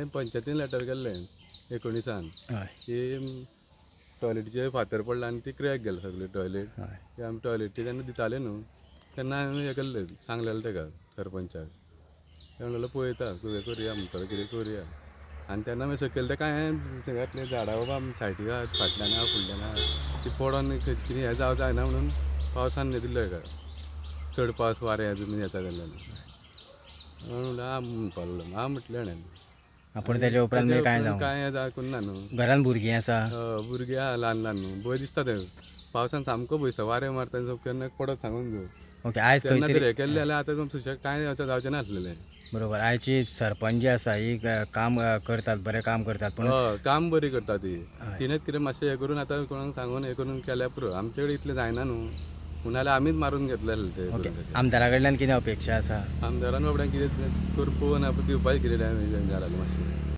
हांवें पंचायतीन लेटर केल्लें 19 की टॉयलेटीचे फातर पडला आनी ती क्रॅक गेले सगळे टॉयलेट. ते आमी टॉयलेटी तेन्ना दिताले न्हू तेन्ना हांवें हें केल्लें सांगलेलें तेका सरपंचाक. ते म्हणलें पळयता कितें करुया म्हणटालो कितें करुया. आनी तेन्ना मागीर सकयल तेका हांवें सगळ्यांतलीं झाडां बाबा सायडीक आहा फाटल्यान आहा फुडल्यान आहा ती पडोन कितें हें जावं जायना म्हणून पावसान हें दिल्लो हेका चड पावस वारें बी येता जाल्यार म्हणून आं म्हणपाक लागलो आं म्हटलें हाणें. पूण तेच्या उपरांत कांय जावं कांय जावंक ना न्हू. घरान भुरगीं आसा? भुरगीं आहा ल्हान ल्हान न्हू, भंय दिसता तें पावसान सामको भंय दिसता, वारें मारता केन्ना पडत सांगून घेवन. ओके आयज तेन्ना तर हें केल्लें जाल्यार आतां सुशेग कांय आतां जावचें नासलेलें. बरोबर. आयची सरपंच जी आसा ही काम करतात, बरें काम करतात, पूण काम बरी करता ती. तिणेंच कितें मातशें हें करून आतां कोणाक सांगून हें करून केल्यार पुरो. आमचे कडेन इतलें जायना न्हू, म्हणून जाल्यार आमीच मारून घेतलें आसलें तें. आमदारा कडल्यान कितें अपेक्षा आसा? आमदारान बाबड्यान कितें करून पळोवन दिवपाचें कितें जालें मातशें.